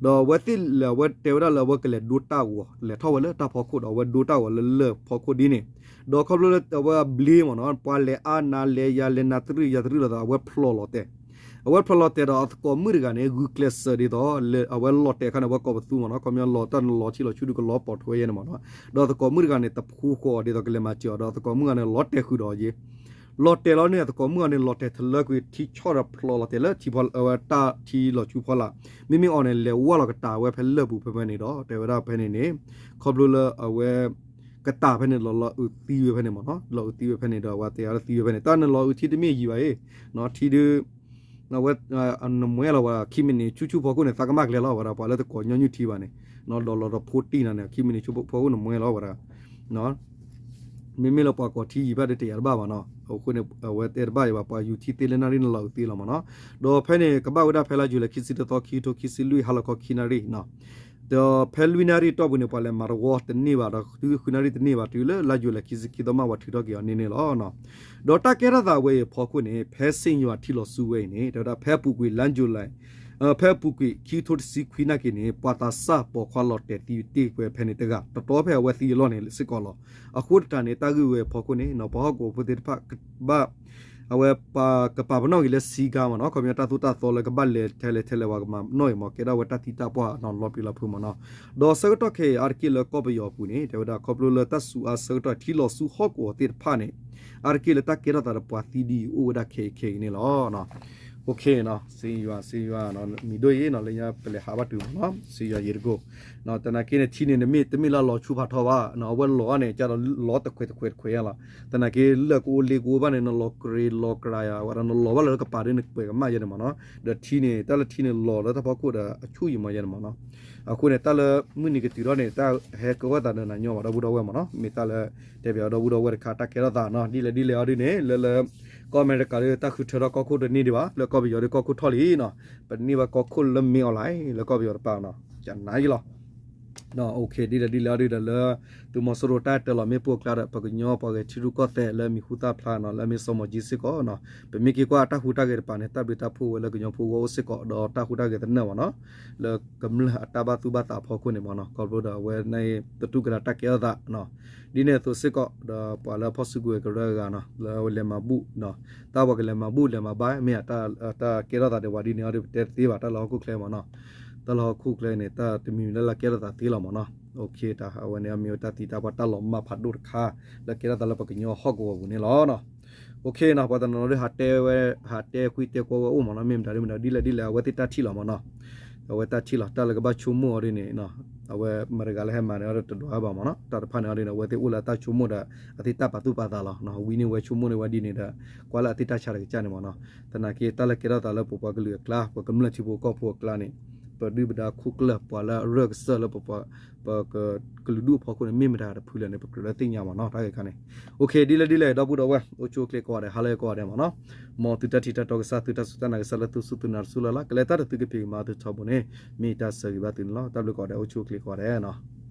ဒီးအဝဲသ့ၣ်လဲၤ အဝဲတဲဝဲဒၣ်လၢအဝဲကလဲၤဒိတၢ်ဂီၤ လဲၤထီၣ်ဝဲလၢတၢ်ဖီခိၣ်ဒီး အဝဲဒိတၢ်ဂီၤလၢလၢၢ်ဖီခိၣ်ဒ်န့ၣ်, ဒီးခီဖျိလၢအဝဲအဘျ့မ့ၢ်နီၤ ပှၤလဲၤအါနၤလဲၤယၤ လဲၤနၤတရံးယၤတရံးလိာ်သး အဝဲဖျိးလီၤတဲာ်, အဝဲဖျိးလီၤတဲာ်ဒီးအသကိးမုၣ်တဂၤန့ၣ် ဂုာ်ကျဲးစၢးဒ်သိး အဝဲလီၤတဲာ်အခါန့ၣ် အဝဲကိးပသူမ့ၢ်နီၤ ခီပညီလီၤတၢ်နလီၤထံလီၤဆူဒုးကလီၤပိာ်ထွဲယဲန့ၣ်မ့ၢ်နီၤ, ဒီးအသကိးမုၣ်တဂၤန့ၣ် တဖှူဃီအီၤဒ်သိးကလဲၤမၤစၢၤအီၤ ဒီးအသကိးမုၣ်ဂၤန့ၣ် လီၤတဲာ်ဃုာ်ဒီးအီၤယဲ လီၤတဲာ်လီၤန့ၣ် အသကိးမုၣ်ဂၤန့ၣ် လီၤတဲာ်ထလၢကွံာ်ထံဆီၣ်ဒီးဖျိးလီၤတဲာ်လၢထံဖီ အဝဲတၢ်ထံလီၤဆူဖီလာ်, မ့မ့ၢ်အီၤန့ၣ် လဲၤဝါလီၤကတၢ်ဝဲဖဲလၢၢ်ပူၤဖဲဖဲန့ၣ်ဒီး တဲဝဲဒၣ်ဖဲန့ၣ်န့ၣ် ခီဖျိလၢအဝဲ ကတၢ်ဖဲန့ၣ်လီၤလီၤအုးသံဝဲဖဲန့ၣ်မ့ၢ်နီၤ, လီၤအုးသံဝဲဖဲန့ၣ်ဒီး အဝဲတဲအီၤလၢသံဝဲဖဲန့ၣ် တၢ်နလီၤအုးထံတမ့ၢ်ယံာ်ဘၣ်အံၤ, ထံဒုး အဝဲ နမှဲလီၤဝဲဒၣ် ခံမံးနံးဆူဆူဖီခိၣ်န့ၣ် သးကမၣ်ကျဲလီၤဝဲဒၣ် ပှၤလၢသကိးညီနုၢ်ထံဘၣ်န့ၣ်, ဒီးလီၤဒီးဖိတံၢ်နၤန့ၣ် ခံမံးနံးဆူဖီခိၣ်နမှဲလီၤဝဲဒၣ် မ့မ့ၢ်လၢပှၤကိးထံယံာ်ဘၣ်ဒီးတယာ်တဘၣ်ဘၣ်နီၤ, အဃိန့ၣ် အဝဲတဲတဘၣ်အံၤဘၣ် ပှၤယူၤထံသ့လၢနၣ်ရံၣ်နလီၤအုးသံလီၤမ့ၢ်နီၤ, ဒီးဖဲန့ၣ် ကဘၣ်ဝဲဒၣ်ဖဲလါယူၤလံ ခံဆံတသီ ခံကထိခံဆံလွံၢ်ဟါလီၤခီခံနၣ်ရံၣ်နီၤ, ဒီးဖဲလွံၢ်နၣ်ရံၣ်တီၢ်ပူၤန့ၣ် ပှၤလဲၤမၤတဝီတန့ၢ်ဘၣ်ဒီး တုၤဃုနၣ်ရံၣ်တန့ၢ်ဘၣ် တုၤလၢလါယူၤလံ ခံဆံခံသီမး ပှၤထုးထီၣ်က့ၤအီၤန့ၣ်န့ၣ်လီၤ. ဒီးတၢ်ကဲထီၣ်သးဝဲအံၤအဖီခိၣ်န့ၣ် ဖဲစ့ၣ်ယွၤထံလီၤဆူဝဲအံၤန့ၣ် တဲဝဲဒၣ်ဖဲအပူၤကွံာ်လါယူၤလံ ဖဲအပူၤကွံာ် ခံကထိတဆံခွံနၣ်က့ၤန့ၣ် ပှၤသးစၢ်ပိာ်ခွါလီၤတဲာ်သံတ့ၢ်ကွဲဖဲန့ၣ်တဂၤ တတီဖဲအဝဲသံအလီၢ်န့ၣ်စ့ၢ်ကီးလီၤ. အဃိတတၢ်န့ၣ် တၢ်ဂ့ၢ်ဝဲအဖီခိၣ်န့ၣ် ပှၤဟီၣ်ကဝီၤဖိသ့ၣ်တဖၣ် ဘၣ် အဝဲပှၤကပာ်ပနီၣ်က့ၤလၢစံကါမ့ၢ်နီၤ, ခီပညီတၢ်သိၣ်တၢ်သီလၢကဘၣ်လဲၤထဲလဲၣ်ထဲလဲၣ် ပှၤကမၤပနီၣ်က့ၤမ့ၢ် ကဲထီၣ်ဝဲတၢ်သံတၢ်ပှၢ်နီၤ လီၤပျံၤလီၤဖုးမ့ၢ်နီၤ, ဒီးဆၢကတီၢ်ခဲအံၤအါတက့ၢ်လၢကီၢ်ပယီၤအပူၤန့ၣ် တဲဝဲဒၣ်ခီဖျိလၢတၢ်စူၤအါဆၢကတီၢ်ထံလီၤဆူဟီၣ်ကဝီၤသ့ၣ်တဖၣ်န့ၣ် အါတက့ၢ်လၢတၢ်ကဲထီၣ်သးဒီးပှၤသံဒ်အံၤအိၣ်ဝဲဒၣ်ခဲအံၤခဲအံၤန့ၣ်လီၤ. စ့ၣ်ယွၤ စ့ၣ်ယွၤ မံၤဒိၣ်အံၤနီၤ လၢညါပလဲၤဟးဘၣ်တုၤမ့ၢ်နီၤ စ့ၣ်ယွၤယံၤတကိၢ်, သနာ်က့န့ၣ် ထံန့ၣ် တမ့ၢ်လၢအလီၤဆူဖးထီဘၣ်နီၤ အဝဲလီၤအါန့ၣ် ကဒီးလီၤတခွဲးတခွဲးတခွဲးယါလီၤ. သနာ်က့လၢကအိၣ်လ့ကအိၣ်ဘၣ်န့ၣ် နလီၤကြ့လီၤကြးယါ ဝဲဒၣ်နလီၤဘၣ်လၢကပၤဒ်နကွဲးကမၣ်ယဲန့ၣ်မ့ၢ်နီၤ, ဒီးထံန့ၣ် တၢ်လၢထံန့ၣ်လီၤလၢတၢ်ဖီခိၣ်ဒီးအဆူၣ်ယံၤမ့ၢ်ယဲန့ၣ်မ့ၢ်နီၤ, အဃိန့ၣ် တၢ်လၢမုၢ်နံၤကတုၤထီၣ်န့ၣ် တၢ်ဟဲကဝဲသးဒီးနၤညီဘၣ်ဒီပုၢ်ဒီဝဲၢ်မ့ၢ်နီၤ, မ့ၢ်တၢ်လၢ တဲဘၣ်ဒီပုၢ်ဒီဝဲၢ်တခါ တၢ်ကဲထီၣ်သးနီၤ ဒ်လဲၣ်ဒ်လဲၣ်အီၤဒ်န့ၣ် လၢလၢ ကီၢ်အမဲရကၤဒီး တၢ်ဃုထၢထီၣ်ကီၢ်ခိၣ်တန့ၢ်ဒံးဘၣ် လၢကီၢ်ပယီၤဒီးကီၢ်ခိၣ်ထီၣ်လံနီၤ, ပန့ၢ်ဘၣ်ကီၢ်ခိၣ်လၢမ့ၢ်အီၤလၢ လၢကီၢ်ပယီၤတပၤနီၤ ကနၤယလီၤ ဒ်လဲၣ်ဒ်လဲၣ်အီၤဒ်ဒီးလၢ သုးမီၤစိရိၤတၢ်တဲလီၤမ့ၢ်ပိာ်ကျါဒီး ပကညီပှၤဂဲၤထံရူၢ်ကီၢ်သဲးလၢမံၤဟူသၣ်ဖျါနီၤ လၢအမ့ၢ်စီၤမီၤကၠံစ့ၢ်ကီးနီၤ, ပမ့ၢ်က့ၤကွၢ်တၢ်ဟူးတၢ်ဂဲၤတပၤန့ၣ် တၢ်ဘျုးတၢ်ဖှိၣ်ဝဲလၢကညီဖိအဂီၢ်အိၣ်စ့ၢ်ကီး ဒီးတၢ်ဟူးတၢ်ဂဲၤသနၢၣ်မ့ၢ်နီၤ, လၢကမျၢၢ်အတၢ်ဘၣ်သူၣ်ဘၣ်သးအဖီခိၣ်န့ၣ်မ့ၢ်နီၤ, ခီဖျိဒီးအဝဲန့ၣ်သတူၢ်ကလာ်တၢ်ကဲထီၣ်သးနီၤ ဒ်န့ၣ်အသိးစ့ၢ်ကီး ဒီးပှၤလၢအဖီၣ်စုကဝဲၤကရၢအဂၤနီၤ လၢအဝဲလဲၤမၤဘူၣ်, တၢ်ဝဲကလဲၤမၤဘူၣ်လဲၤမၤဘါ မ့ၢ်တၢ်ကဲထီၣ်သးဒီးပှၤဒ်န့ၣ်အီၤဒီး ပတဲတသ့ဘၣ် တၢ်လၢဟီၣ်ခိၣ်ချၢမ့ၢ်နီၤ, တၢ်လၢဟီၣ်ခိၣ်ချၢန့ၣ် တၢ်တမံၤမံၤလၢလၢကဲထီၣ်သးသ့လီၤမ့ၢ်နီၤ တၢ်အဝဲန့ၣ်မ့ၢ်ဝဲတၢ်သံတၢ်ပှၢ်တၢ်လီၤမၢ်ဖးဒိၣ်တခါ လၢကဲထီၣ်သးလၢပှၤကညီဟီၣ်ကဝီၤပူၤန့ၣ်လီၤ. နီၤ ပှၤတနီၤနီၤဒုး ဟးတဲကွံတဲကွီဝဲအိၣ်မ့ၢ်နီၤ, မ့ၢ်မတၤဒုးမတၤဒ်လဲၣ်ဒ်လဲၣ် အဝဲသ့ၣ်တၢ်ထံၣ်လီၤမ့ၢ်နီၤ. အဝဲတၢ်ထံၣ်လီၤ တၢ်လၢကဘၣ်ဆိကမိၣ်အီၤဒ်န့ၣ် အဝဲမတၤတဂၤလၢဟဲမၤန့ၣ်အီၤဒီးတဒွးဘၣ်မ့ၢ်နီၤ. တၢ်တဖၣ်န့ၣ်အီၤဒ်န့ၣ် အဝဲသ့ၣ်အိၣ်လၢအတၢ်ဆိကမိၣ်ဒီး အသ့ၣ်တၢ်ပာ်သူၣ်ပာ်သးလီၤ. ဝံၤန့ၣ်ဝဲဆိကမိၣ်န့ၢ်ဝဲဒ်န့ၣ်ဒီး ကွၢ်လၢအသ့ၣ်တၢ်ဆါတကစၢ်န့ၣ်မ့ၢ်နီၤ. သနာ်က့ တၢ်လၢကဲထီၣ်သးလၢပပှၤကလုာ်အကျါ ပှၤကမျၢၢ်ထံဖိကီၢ်ဖိအကျါန့ၣ် ပဒုၣ်ပဒါခိၣ်ကျၢၢ် ပှၤလၢအရၢၢ်ကစၢၢ်လၢပ ပကလုာ်ဒူၣ်အဖီခိၣ်န့ၣ် မ့ၢ်မတၤတဖုလဲၣ်န့ၣ် ပကြၢးလၢသ့ၣ်ညါမ့ၢ်နီၤ တၢ်ဂ့ၢ်ခါန့ၣ်. အိၣ်ခ့ ဒ်လဲၣ်ဒ်လဲၣ် ဒီပုၢ်ဒီဝဲၢ် အိၣ်ဆူၣ်အိၣ်ချ့ကိးဂၤဒဲး ဟါလၢအဂ့ၤကိးဂၤဒဲးမ့ၢ်နီၤ. မ်သုတၢ်ထံၣ်တၢ်တီကစၢ် သုတၢ်စူၢ်တၢ်နာ်ကစၢ်လၢ သုစူၢ်သုနာ်တစူၢ်လၢ်လၢ် ကလဲၤတၢ်ဒီးသုကဖံးကမၤသုထီဘိန့ၣ် မ့ၢ်တၢ်ဆၢဂ့ၤဘၣ်သုန့ၣ်လီၤ. တၢ်ဘျုးကိးဂၤဒဲး အိၣ်ဆူၣ်အိၣ်ချ့ကိးဂၤဒဲးနီၤ.